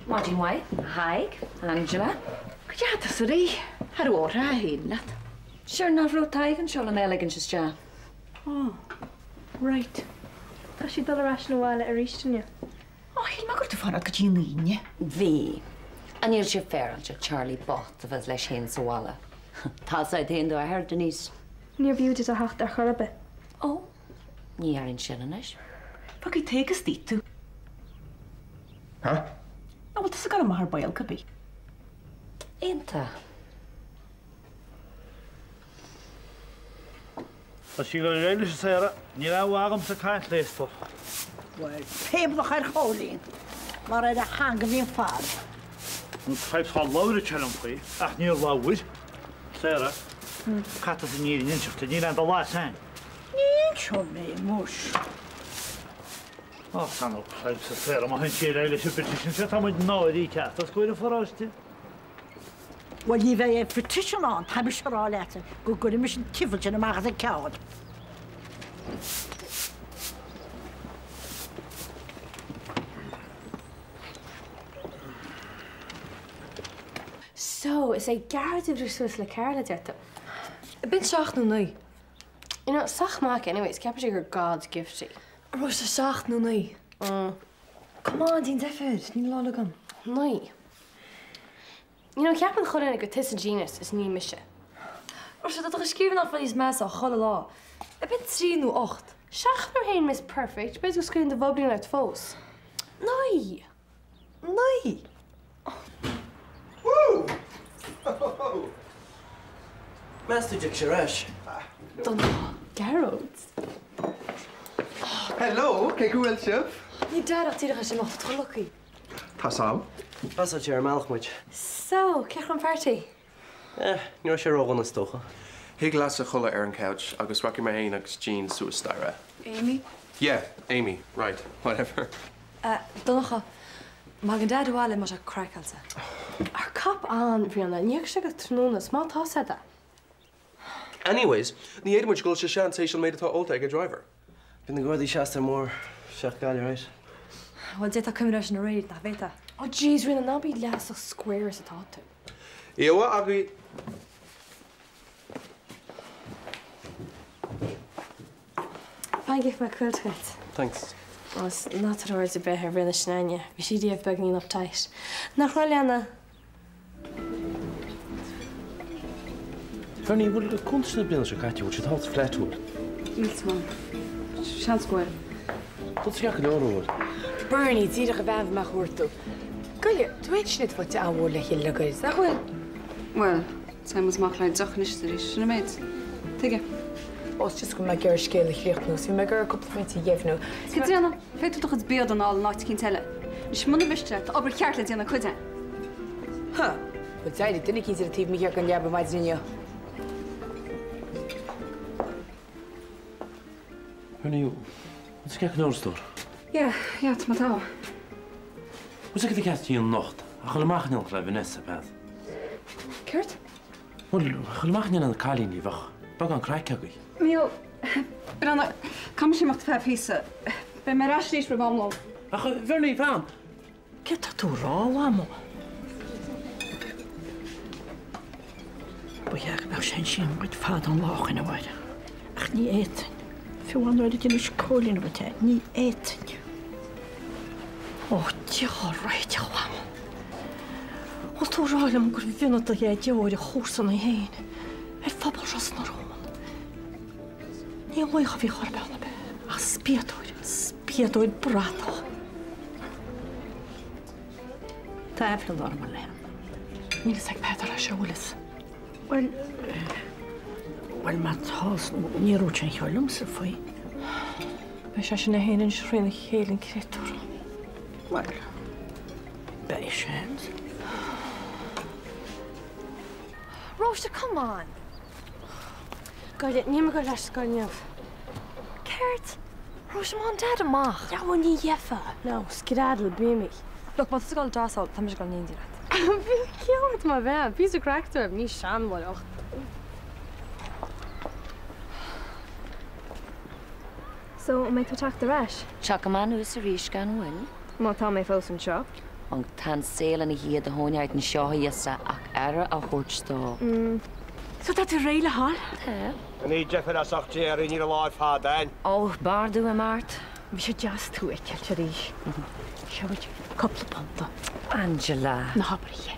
Maidin mhaith, a Thaidhg, Angela. Cad é atá sa rí? Cha raibh orthu a féin leat. Sure nach raibh Tadhg anseo le mé a ligint isteach. Oh, right. Tá sí ag dul ar ais 'na bhaile arís inniu. Ó, shíl mé go raibh tú fanacht go dtí an Aoine. Bhí. Ach níl sé féaráilte Charlie bocht a bheith leis féin sa bhaile. Tá's agat féin d'athair, Denise. Níorbh fhiú duit a theacht ar chor ar bith. Ó, ní dhéarfainn sin anois. Fágfaidh Tadhg istigh tú. Huh? An bhfuil tusa ag dul amach ar ball cibé? Iontach. Tá sí ag dul ar aghaidh leis a Sarah. Níl aon mhaith agamsa caint léi, is dócha. Bhuel, poiblach ar Chóilín, mar ar a theanga bhíonn fad. An type atá labhair sé liom faoi, ach níor labhair. Sarah, cad tá san fhírinne a inseacht di, níl aon dul as féin. Ní inseoidh mé, muis. Ach tá na types a Sarah, má théann sí ar aghaidh leis an bpetition seo, tá muid náirithe ceart os comhair an pharóiste. Bhuel, ní bheidh aon petition ann, tá mise a rá leat go gcuirfimis an tsimfil sin amach as an ceann. So, is é Gearóid a bhris suas le Carla, deir tú? B'in seacht nó naoi. You know, sách maith aici anyways, ceapann sé gur God's gift í. An raibh sé seacht nó naoi? Mm. Come on, déan deifir, níl a lán agam. Naoi. You know, ceapann chuile dhuine gur tusa genius is ní mise. Róise, tá do chuid scríbhneoireachta níos measa chuile lá. Ab in trí nó ocht? Seacht nuair a théann Miss Perfect, b'fhéidir go scaoileann do bhoiblín leat fós. Naoi! Naoi! Woo! Meas tú dtiocfaidh sé ar ais? Donncha. Gearóid. Hello, cén chaoi a bhfuil sibh? Ní dear ach díreach é sin ucht tá lucky. Tá's a'm. Pasáilte ar an mbealach muid. So, cén chaoi a raibh an party? Eh, ní raibh sé ródhona is dócha. Thig leatsa codladh ar an couch agus rachaidh mé féin agus Jean suas staighre. Amy? Yeah, Amy, right, whatever. Eh, Donncha, má thagann Dad abhaile beidh sé craiceáilte. Ar cop on, Ríona, ní thiocfaidh sé go tráthnóna, is maith atá 's a'd é. Anyways, ní fhéadfaidh muid dul sé sean tar éis an méid atá ólta ag an driver. Bhí na Gardaí seasta ar an mbóthar isteach Gaillimh, right? Bhuel, d'fhéadfá cuimhneamh air sin aréir, nach bhféadfá? Oh jeez, Ríona, ná bí leasach square is atá tú. Oíche mhaith agaibh! Fan gheobhaidh mé quilt dhuit. Thanks. Agus ná tabhair aird ar bith ar Ríona Sneine, bhí sí riamh beagainín uptight. Nach raibh, a Leana? Bernie, bhfuil cuntais na bliana seo caite, bhfuil siad thart flat, bhfuil? Níl 's agam. Seans go bhfuil. Dul isteach go leor, an bhfuil? Bernie, díreach a bhean bhí mé a chuartú. Goile, tú fhéin sin iad faighte an-mhór le chéile le gairid, nach bhfuil? Bhuel, téann muid amach le haghaidh deoch anois is arís, sin an méid. Tuige? Ó, is just go bhfuil mé ag iarraidh scéal a chríochnú, is bhí mé ag iarraidh cúpla pointe a dheimhniú. Caitríona, féadfaidh tú do chuid bia a fháil in áit eicínt eile. Anois, muna mhiste leat, tá obair cheart le déanamh ag cuid againn. Huh. Bhuel, d'éirigh duine eicínt ar an taobh mícheart den leaba maidin inniu. Bernie, bhfuil tú ceart go leor, a stór? Yeah, yeah, tá mé togha. Bhfuil sé ceart di anocht a dhul amach in éineacht le Vanessa, Beth? Céard? Bhuel, a dhul amach in éineacht le na cailíní, bheadh beagán craic agaibh. Mícheál, breathnaigh, caithfidh mise imeacht ar feadh píosa. Beidh mé ar ais arís roimh am lóin. Ach, a Bhernie, fan! Céard tá tú a rá, a Mhamó? Ba cheart go mbeadh sé ansin muid fada an lá ó shoin abhaile. Ach ní fhéadfainn. Fiú amháin nuair a d'inis Cóilín dhuit é, ní fhéadfainn. Ó, Dia ár réiteach, a Mhamó. Bhfuil tú a rá liom gurbh ionadaí é d'fheoir a chomharsana féin ar phobal Ros na Rún? Ní laoch a bhí chor ar bith, ach spiadóir, spiadóir bradach. Tá aiféala orm, a Léan. Níl fhios ag Peadar leis an bhfuil fhios. Bhuel, bhuel má tá, níor dhúirt sé aon cheo liomsa faoi. Beidh sé sin é féin anois thrína chéile an créatúr. Bhuel, beidh seans. Róise, come on! Goile, níl mé ag dul leis scoil inniu. Céard? Róise, má théann Dad amach. Yeah, bhuel ní gheofá. Now, skedaddle, baby. Look, má tá tú ag dul dreasáil, tá mise ag dul in éindí leat. Bhí ceart má bhean, píosa craic uaim, ní seanmóireacht. So, an mbeidh tú ag teacht ar ais? Tiocfaidh mé anuas arís gan mhoill. Má tá mé fós anseo. Tá an saol ina dhiaidh do thóin anseo a Íosa ach aire a thabhairt dó. So tá tú réidh le dhul? Tá. An í deifir as ucht Dé ní raibh lá fada ann. Ó, b'fhearr domh imeacht. Bhí sé deas tú a fheiceáilt arís. Seo duit cúpla punta. Angela. Ná habair a dhath.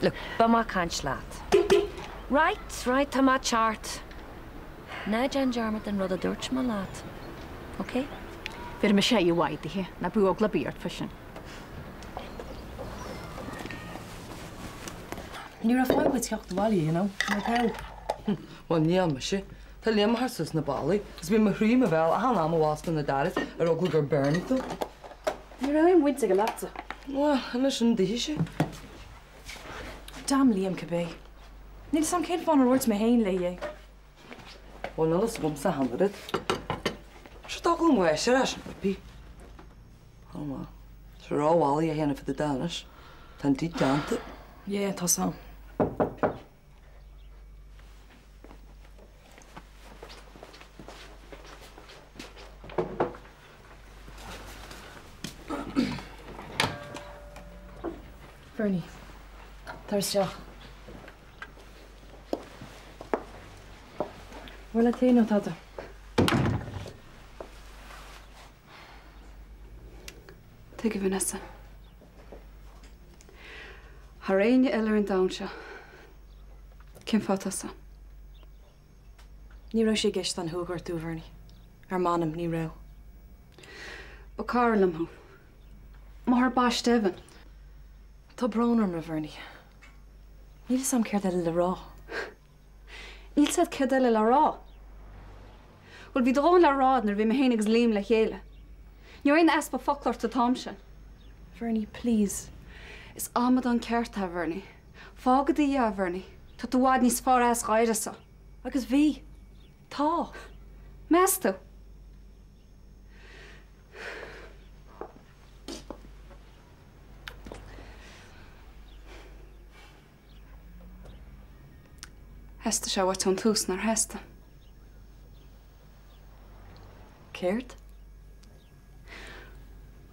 Look, beidh mé ag caint leat. Right, right, tá mé ag teacht. Ná déan dearmad den rud a dúirt mé leat, ok? Bhéarfaidh mise aghaidh mhaith daoithe, ná bíodh eagla ar bith ort fá sin. Ní raibh fáidh uait theacht abhaile, you know, mar gheall. Bhuel, níl mise. Tá Liam thar suas na ballaí agus bíonn mo chroí i mo bhéal achan am a bhfosclann na doras ar eagla gur Bernie tú. Ní raibh aon bhaint aige leatsa. Bhuel, anois an dtuigfidh sé? Damn Liam cibé. Níl 'fhios a'm cén fáth nár dhúirt mé féin léi é. Bhuel, níl fhios agamsa ach an oiread. Seo dul an mháistir as an bpí. Ó má. Tá rómhallaí a dhéanamh fá dtaobh de anois. Tá an deed déanta. Yeah, tá 's a'm. Bernie, tar isteach. Bhfuil leat féin nó tada? Tuige Vanessa. Thar éinne eile ar an domhan seo, cén fáth tusa? Ní raibh sé i gceist agam thú a ghortú, a Bhernie. Ar m'anam, ní raibh. Ba cara liom thú. Máthair baiste Evan. Tá brón orm, a Bhernie. Níl 'fhios a'm céard eile le rá. Níl 'fhios a'd céard eile le rá. Bhuel, bhí do dhóthain le rá a'd nuair a bhí mé féin agus Liam le chéile. Ní raibh aon easpa focal ort an t-am sin. Bhernie, please. Is amadán ceart é, a Bhernie. Fág i do dhiaidh é, a Bhernie. Tá tú i bhfad níos fearr as d'uireasa. Agus bhí. Tá. Meas tú? Theastaigh sé uait ón tús, nár theastaigh? Céard?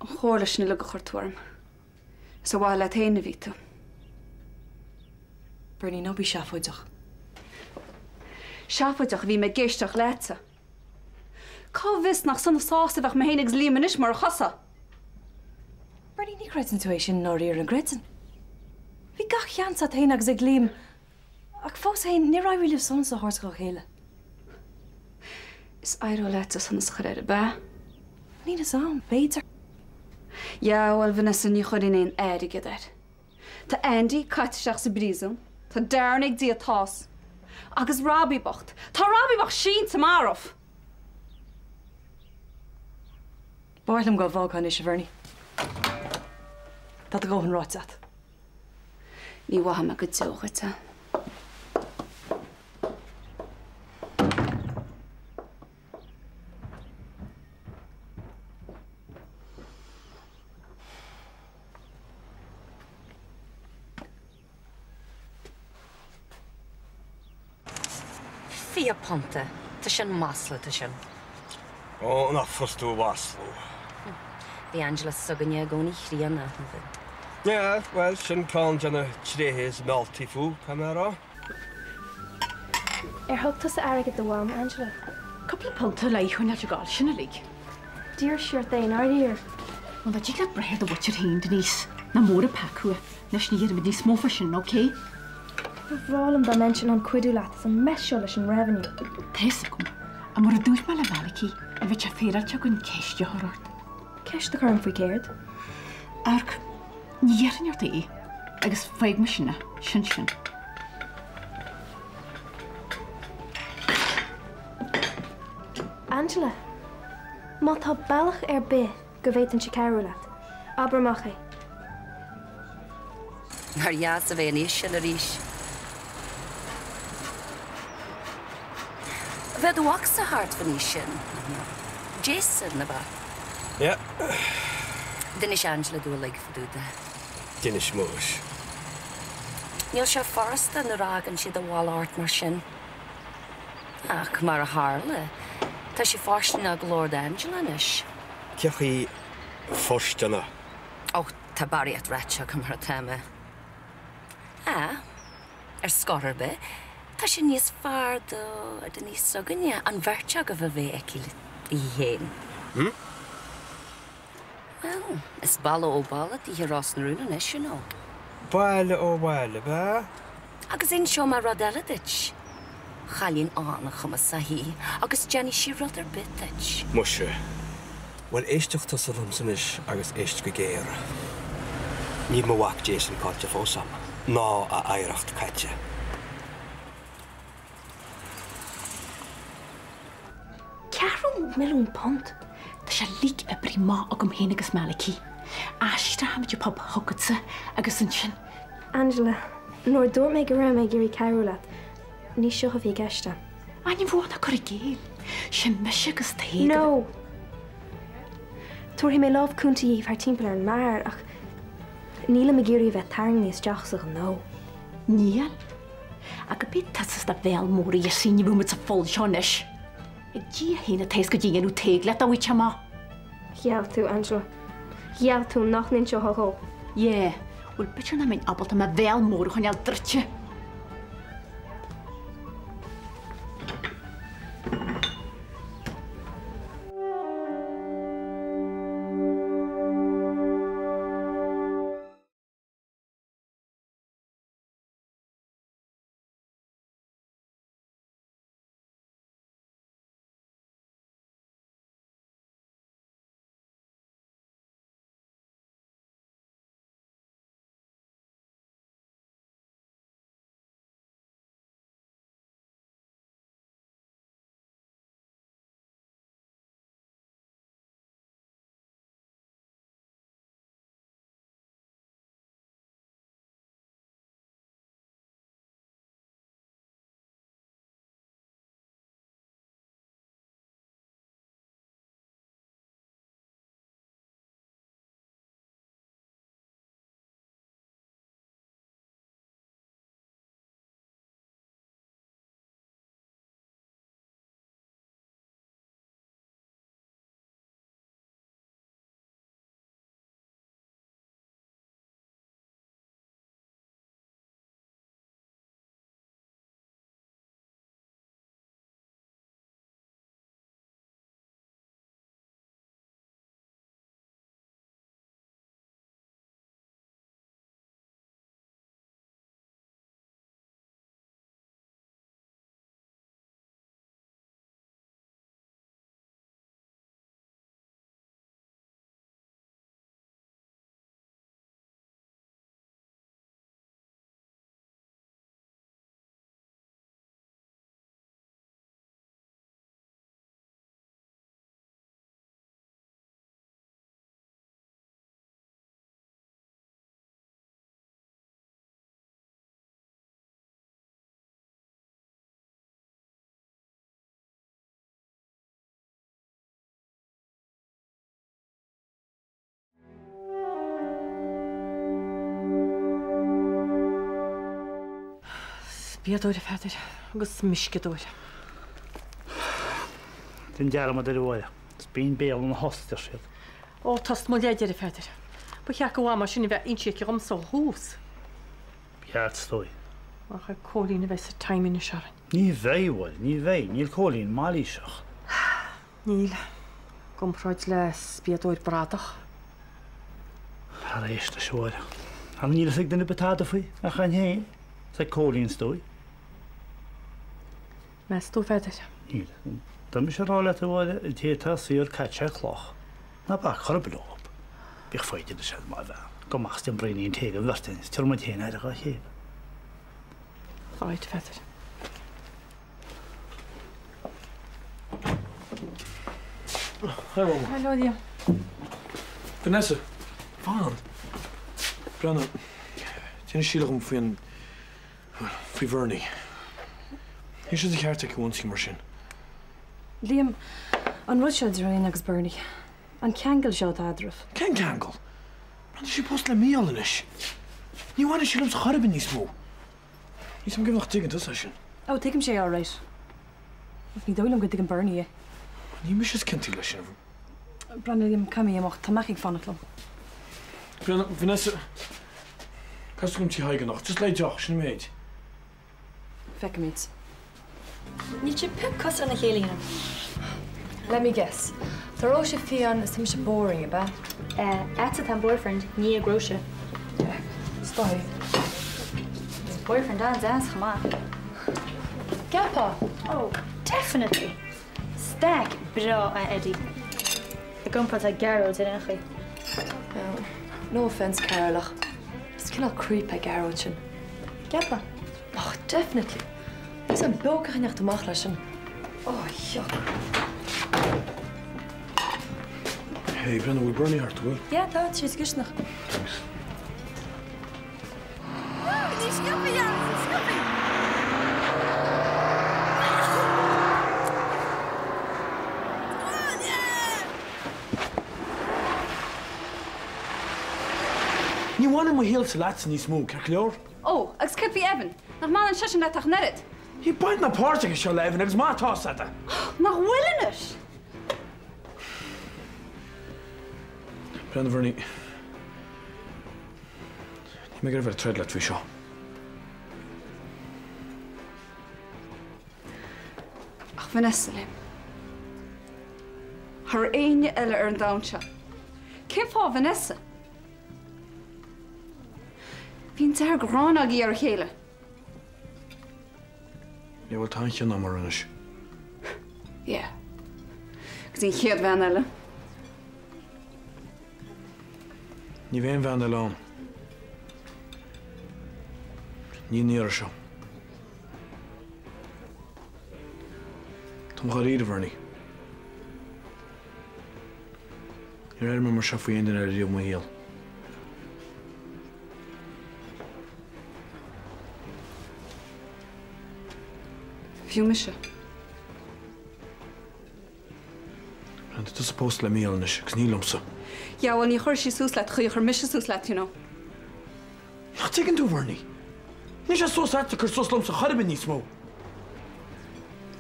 An chomhairle sin uilig a chuir tú orm. Is ar mhaithe leat féin a bhí tú. Bernie, ná bí seafóideach. Seafóideach a bhí mé ag éisteacht leatsa. Cá bhfios nach sona sásta a bheadh mé féin agus Liam anois murach thusa? Bernie, ní chreideann tú é sin i ndáiríre, an gcreideann? Bhí gach seans agat féin agus ag Liam, ach fós féin, níor éirigh libh sonas a thabhairt dhá chéile. Is éireodh leatsa sonas a chur air, ab ea? Níl fhios a'm, b'fhéidir. Yeah, bhuel, Vanessa, ní chuirfinn aon airgead air. Tá Andy caite isteach sa bpríosún, tá Darren ag Dia tá's, agus Robbie bocht, tá Robbie bocht sínte marbh! Ba mhaith liom go bhfágfá anois, a Bhernie. Tá do dhóthain ráite agat. Ní mhaithfidh mé go deo dhuit é. £20. Tá sin maslach, tá sin. Ó, nach fusa tú a mhaslú. Bhí Angela s'againne i gcónaí críonna, an bhfuil? Yeah, bhuel, sin ceann de na tréithe is mealltaí fúithi, caithfidh mé a rá. Ar thug tusa airgead do Mham, Angela? Cúpla punta le coinneáil ag gabháil, sin uilig. D'iarr sí ort é, nár iarr? Bhuel, dá dtig leat breith ar do mhuintir féin, Denise, nach mór an peaca thú. Anois ní dhéanfaimid níos mó fá sin, ok? Ba bhreá liom dá mbeinnse in ann cuidiú leat as an mess seo leis an Revenue. Tá fhios agam. Ach mar a dúirt mé le Malachy, an bheadh sé féaráilte againn ceist a chur ort? Ceist a chur orm faoi céard? Amharc, ní dhéarfainn ort é, agus fágfaidh mé sin é, sin sin. Angela, má tá bealach ar bith go bhféadfainnse cabhrú leat, abair amach é. Nár dheas a bheith in aois sin arís. Bheadh do mhacsa thart faoin aois sin, nach mbeadh? Jason, ab ea? Yeah. D'inis Angela domh uilig fá dtaobh de. D'inis muis. Níl sé furasta nuair a fhágann siad an bhaile ort mar sin. Ach mar a tharla, tá sé fóirsteanach go leor d'Angela anois. Cén chaoi fóirsteanach? Ó, Tá barraíocht ráite agam mar atá mé. Á, ar scor ar bith, tá sé níos fearr do do niece s'againne an bheirt agaibh a bheith aici léi féin. Hm? Bhuel, is baile ó bhaile d'oíche Ros na Rún anois, you know. Baile ó bhaile, ab ea? Agus inseoidh mé rud eile duit. Cailín an-chumasach í agus déanfaidh sí rud ar bith duit. Muise. Bhuel, éisteach tusa liomsa anois agus éist go géar. Níl mo mhac Jason caillte fós a'm, ná a oidhreacht caite. Ceathrú milliún punt? Tá sé uilig oibrithe amach agam féin agus Malachy. Aistreoimid an pub chugatsa agus ansin. Angela, nuair a dúirt mé go raibh mé ag iarraidh cabhrú leat, ní seo a bhí i gceist a'm. Ah, ní bheadh ná cur i gcéill. Sin mise agus Tadhg. No! Tabharfaidh mé lámh cúnta dhíbh thar timpeall ar an mbeár ach nílim ag iarraidh a bheith tarraingthe isteach sa ghnó. Níl. Ach go mb'é tusa is do bhéal mór a íosfaidh ní bheadh muid sa pholl seo anois. Ag Dia féin atá a fhios goidé a dhéanfadh Tadhg leat dá bhfaigheadh sé amach. Gheall tú, Angela. Gheall tú nach n-inseofá dhó. Yeah, bhuel b'fhéidir nach mbeinn ábalta mo bhéal mór a choinneáil druidte. Spiadóir, a Pheadair, agus meisceadóir. Déan dearmad air a Mháire. Is binn béal ina thost, a deir siad. Ó, tost mo leid air, a Pheadair. Ba cheart go bhfaighidh mar sin a bheith inste aici dhomsa ó thús. Ba cheart, is dóigh. Ach ar Cóilín a bheidh sa time anois orainn. Ní bheidh, a Mháire, ní bheidh. Níl Cóilín mailíseach. Níl. I gcomparáid le spiadóir bradach. Tar éis leis, a Mháire. Ach níl fhios ag duine ar bith tada faoi, ach againn féin. Is ag Cóilín, is dóigh. Meas tú, a Pheadair? Níl. Tá mise ag rá leat, a Mháire, an té atá saor caithfidh sé cloch. Ná bac chor ar bith leo. Bíodh foighid anois agat, má bhean. Go amach is déan braoinín tae don bheirt againn is tabharfaidh muid féin aire dhá chéile. Alright, a Pheadair. Hi, Mama. Hello, Liam. Vanessa, fan. Breathnaigh, d'inis Síle dhom faoi an, faoi Bhernie. Níl sé de cheart aici ionsaí mar sin. Liam, an rud seo idir féin agus Bernie, an ceangal seo atá eadraibh. Cén ceangal? Breathnaigh, tá sí pósta le Mícheál anois. Ní bhaineann sí liomsa chor ar bith níos mó. Níl 's a'm cén fáth nach dtuigeann tusa é sin. Ó, tuigimse é alright. Ach ní dóigh liom go dtuigeann Bernie é. Ní mise is ciontaí leis sin. Breathnaigh Liam, caithfidh mé imeacht, tá Mac ag fanacht liom. Vanessa, cas chugam tigh Thaidhg anocht, just le deoch, sin an méid. Feicfimid. Níl sibh pioc cosúil lena chéile, Liam. Let me guess. Tá Róise fiáin is tá mise boring, ab ea? Agatsa atá an boyfriend, ní ag Róise. Yeah, is dóigh. Boyfriend an-deas chomh maith. Ceapfá? Oh, definitely! Staic breá é Eddie. I gcomparáid le Gearóid ar aon chaoi. No offence Carol ach is cineál creep é Gearóid sin. Ceapfá? Oh, definitely! Níl 's a'm beo cén chaoi a ndeachaigh tú amach leis sin. Oh, yuck. Hey, Brendan, bhfuil Bernie thart, bhfuil? Yeah, tá, tá sé sa gcisteanach. Thanks. Ní bhaineann mo shaolsa leatsa níos mó, ceart go leor? Ó, agus céard faoi Evan? Nach mbaineann seisean leat ach an oiread? Níl baint ná páirt aige seo le Evan agus má tá, 's a'd. Nach bhfuil anois? Breathnaigh a Bhernie. Níl mé ag iarraidh a bheith ag troid leat faoi seo. Ach Vanessa, Liam. Thar éinne eile ar an domhan seo. Cén fáth Vanessa? Bhí an dearg-ghráin agaibh ar a chéile. Yeah, bhuel, tá an-chion agam uirthi anois. Yeah. Go dtí an chéad bhean eile. Ní bheidh aon bhean eile ann. Ní an iarraidh seo. Táim dháiríre, Bhernie. Níor airigh mé mar seo faoi aon duine eile riamh i mo shaol. Fiú mise. Tá tusa pósta le Mícheál anois agus ní liomsa. Yeah, bhuel ní chuirfidh sí suas leat an chaoi a chuir mise suas leat, you know. Nach dtuigeann tú, Bernie? Níl sé suas leatsa cur suas liomsa chor ar bith níos mó.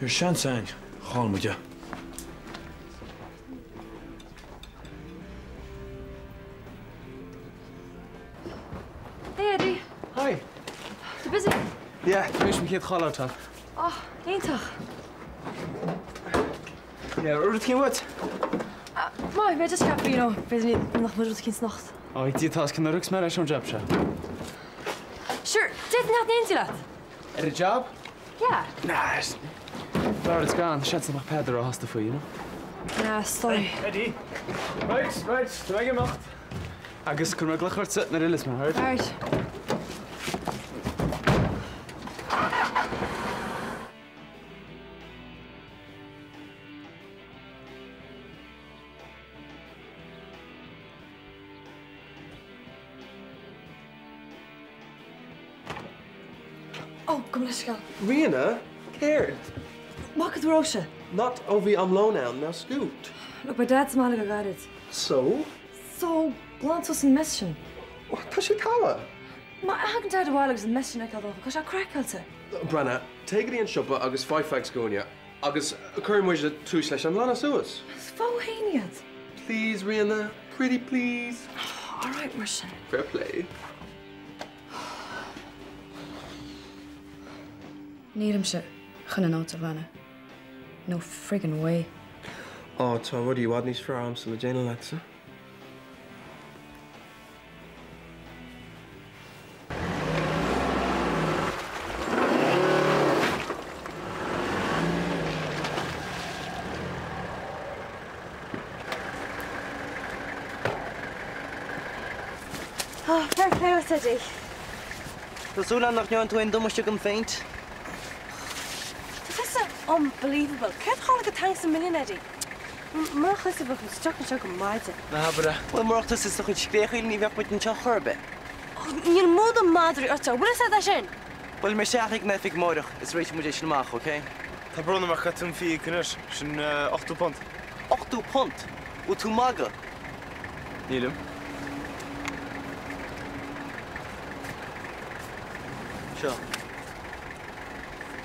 Bhí seans a'ainn, chaill muid é. Hey Eddie. Hi. Tú busy? Yeah, tar éis mo chéad call-out a fháil. Oh, iontach. Yeah, rud éicint uait? Maith, bhí just ceapadh, you know, b'fhéidir nach mbeadh rud éicint anocht. Ó, Dia tá os cionn orthu, mé leis an job seo. Sure, d'fhéadfainn theacht in éindí leat. Ar an job? Yeah. Nah, b'fhearr duit gan, seans nach mbeadh Peadar róshásta faoi, you know. Yeah, sorry. Hey, Eddie. Right, right, tá mé ag imeacht. Agus cuirfidh mé glaoch ortsa nuair a fhilleas mé, alright? Alright. Ó, gabh mo leithscéal. Ríona, céard? Bhfaca tú Róise? Not ó bhí am lóin ann, now scoot. Look, beidh Dad sa mbaile go gairid. So? So, glan suas an mess sin. Tá sé togha. Má thagann Dad abhaile agus an mess sin a fheiceáil dó, tá sé craiceáilte. Breathnaigh, téigh go dtí an siopa agus faigh feadh scuaine agus cuirfidh muid tús leis an nglanadh suas. Is fág féin iad. Please, Ríona, pretty please. Alright, mar sin. Fair play. Nílimse chun an áit a ghlanadh. No friggin way. Á, tá rudaí i bhfad níos fearr a'msa le déanamh leatsa. Oh, fair play duit, Eddie. Tá súil agam nach ndearna tú aon damáiste don phéint. Tá tusa unbelievable. Céard a tharla do thanks a million, Eddie? Murach thusa bheadh muid stuck anseo go maidin. Ná habair é. Bhuel, murach tusa is do chuid scréachaíl ní bheadh muid anseo chor ar bith. Níl muda madraí ort, bhfuil fhios agat é sin? Bhuel, beidh mé isteach ag an oifig amáireach is réiteoidh muid é sin amach, ok? Tá brón orm ach caithfidh tú an fee a íoc anois. Sin £80. £80? Bhfuil tú ag magadh? Nílim. Seo.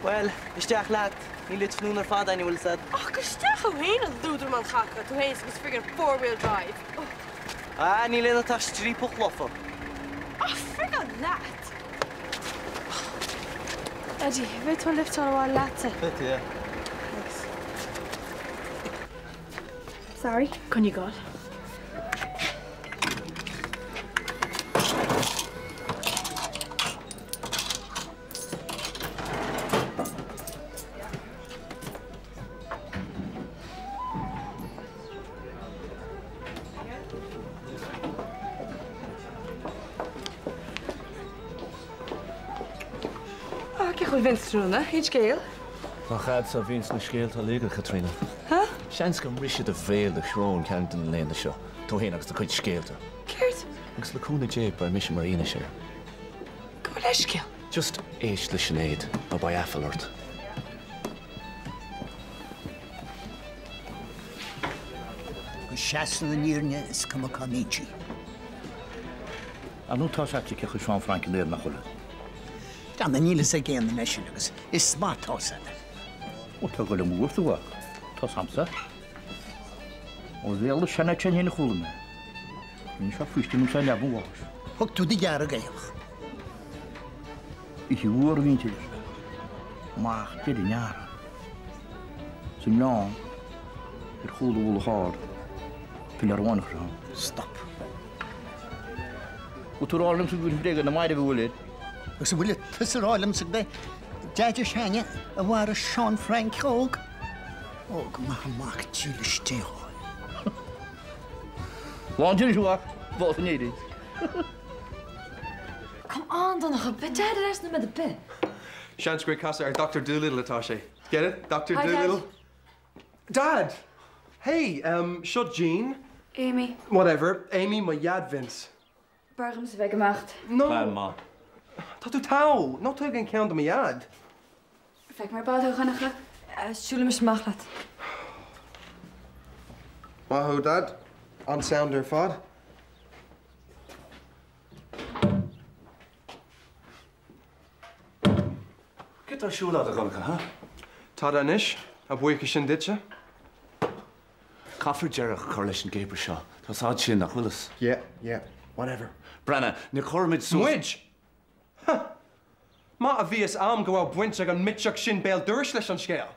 Bhuel, isteach leat. Níl iad fnún ar fad againn, bhfuil fhios agat. Ach gabh isteach thú féin, a lúdramán chaca, tú féin agus friggin' four wheel drive. Ah, níl ionat ach striapach lofa. Ah, frigáil leat! Eddie, bhféadfá tú lifteáil abhaile leatsa? Féadfaidh, yeah. Thanks. Sorry. Coinnigh ag gabháil. Ah, cén chaoi a bhfuil Vince tráthnóna? Aon scéal? Nach agatsa a bhíonns na scéalta uilig, a Chaitríona. Huh? Seans go mbrisfidh do bhéal do shrón ceann de na laethanta seo, tú féin agus do chuid scéalta. Céard? Agus le cúnamh Dé beidh mise mar fhianaise air. Gabh mo leithscéal. Just éist le Sinéad nó beidh aiféala ort. Go seasann an fhírinne is cuma cá mbíonn sí. Ar ndóigh tá's agat cé chuir Seán Frainc in Éirinn nach bhfuil? Dana, níl fhios ag aon duine sin agus is maith tá's agat. Ó tá goil amú ort a mhac. Tá's a'msa. Ó bhéal na seanfhear féin a chuala mé. Rinne sé faoistin domsa i leaba an bháis. Thug tú do dhearg-fhéach. Oíche fhuar a bhí inti, a deir sé. Amach deireadh an earraigh. Sa ngleann, ar chúl a mhullach ard, piléar amháin a chuir ann. Stop. Bhfuil tú ag rá liomsa go bhfuil bréaga na mairbh a bhfuil air? Agus an bhfuil tusa ag rá liomsa gurb é Deaide Seánie a mharaigh Seán Frainc óg? Ó, go maith an mac dílis Dé dhó. Lán deireadh a mhac, bás in Éirinn. Come on, Donncha, beidh Dad ar ais nóiméad ar bith. Seans gur ag casadh ar Dr Dolittle atá sé. Get it? Dr Hi, Dad. Dolittle? Dad! Hey, um, seo Jean. Amy. Whatever. Amy, mo dhaid Vince. B'fhearr dhomsa bheith ag imeacht. No! Plean maith. Tá tú togha! Ná tóg aon cheann do mo dhaid! Feicfidh mé ar ball thú, a Dhonncha. Siúlfaidh mise amach leat. Maith thú, Dad. An-sound ar fad. Céard tá ar siúl agat, a Dhonncha, ha? Tada anois, a bhuíochas sin duitse. Caithfear deireadh a chur leis an gcéapar seo. Tá 's a'd sin, nach bhfuil 'fhios? Yeah, yeah, whatever. Breathnaigh, ní chuirfimid suas. Muid! Huh! Maith a bhí 'fhios a'm go raibh baint ag an mitseach sin béal dorais leis an scéal.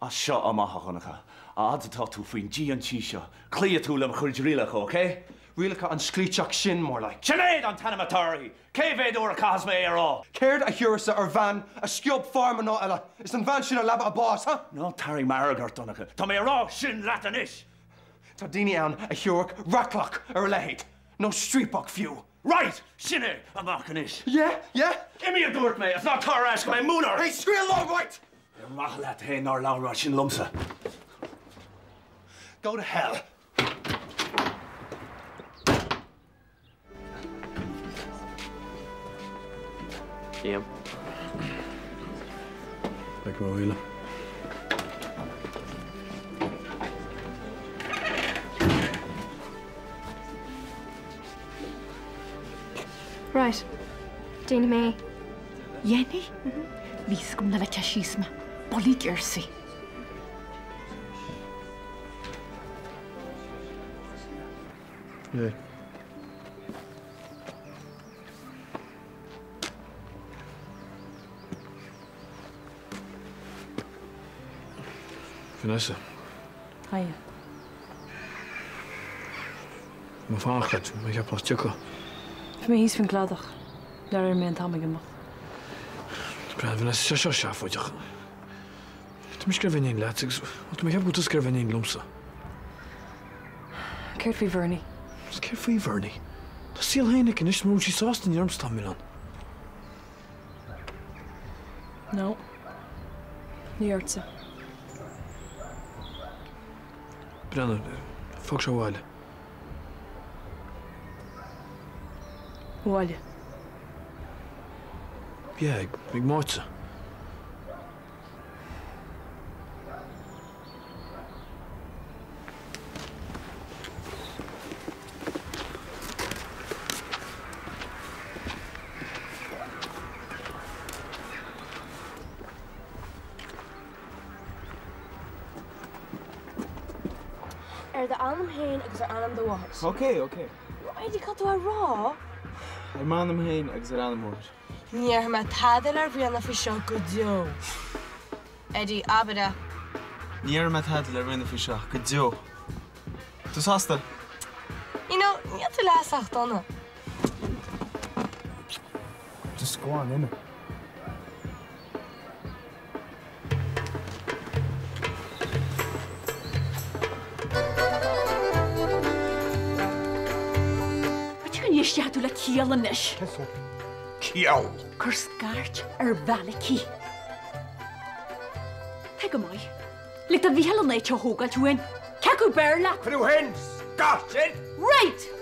As seo amach, a Dhonncha, a fhad is atá tú faoin díon an tí seo, cloífidh tú le mo chuid rialacha, ok? Rialacha an scliúiteach sin, more like. Sinéad an t-ainm atá uirthi! Cé mhéad uair a chaithfeas mé é a rá? Céard a thiúrfá ar bhean a sciob fear mná eile is an bhean sin i leaba a báis, huh? Ná tarraing m'fhearg ort, Donncha. Tá mé a rá sin leat anois! Tá daoine ann a thiúrfadh raicleach ar a leithéid, nó striapach fiú. Right! Sin é! Amach anois! Yeah, yeah! Imigh a dúirt mé, is ná tar ar ais go mbeidh múineadh ort! Hey, scaoil alright! Ar mhaith leat féin nár labhair mar sin liomsa? Go to hell! Liam. Beidh mé abhaile. Right. Déanfaidh mé é. Dhéanfaidh? Bhí 'fhios agam nach ligfeá síos mé. Bullaí ghiorsaí. Yeah. Vanessa. Hiya. Tá mé ag fanacht leat, mé ag ceapadh nach dtiocfá. Bhí mé thíos faoin gcladach. Nár oir mé an t-am ag imeacht. Breathnaigh, Vanessa, tá seo seafóideach. Tá mise ag iarraidh a bheith in éindí leat agus, bhuel, tá mé ag ceapadh go bhfuil tusa ag iarraidh a bheith in éindí liomsa. Céard faoi Bhernie? Agus céard faoi Bhernie? Tá a saol féin aici anois, mura bhfuil sí sásta ní ormsa atá an milleán. No. Ní ortsa. Breathnaigh, fág seo abhaile. Abhaile. Yeah, ag Máite. Ar d'ainm féin agus ar ainm do mháthar. Ok, ok. Eddie, cad tá tú a rá? Ar m'ainm féin agus ar ainm mo mháthar. Ní dhéarfaidh mé tada le Ríona faoi seo go deo. Eddie, abair é. Ní dhéarfaidh mé tada le Ríona faoi seo go deo. Tú sásta? You know, níl tú leath sách dona. Just go on, imigh. B'fhéidir go n-éistfidh tú le ciall anois. Ciall? Cuir scairt ar Mhalachy. Tá go maith. Lig do Mhícheál an áit a thógáilt uainn. Cé acu b'fhearr leat? Cuireadh féin scairt air! Right!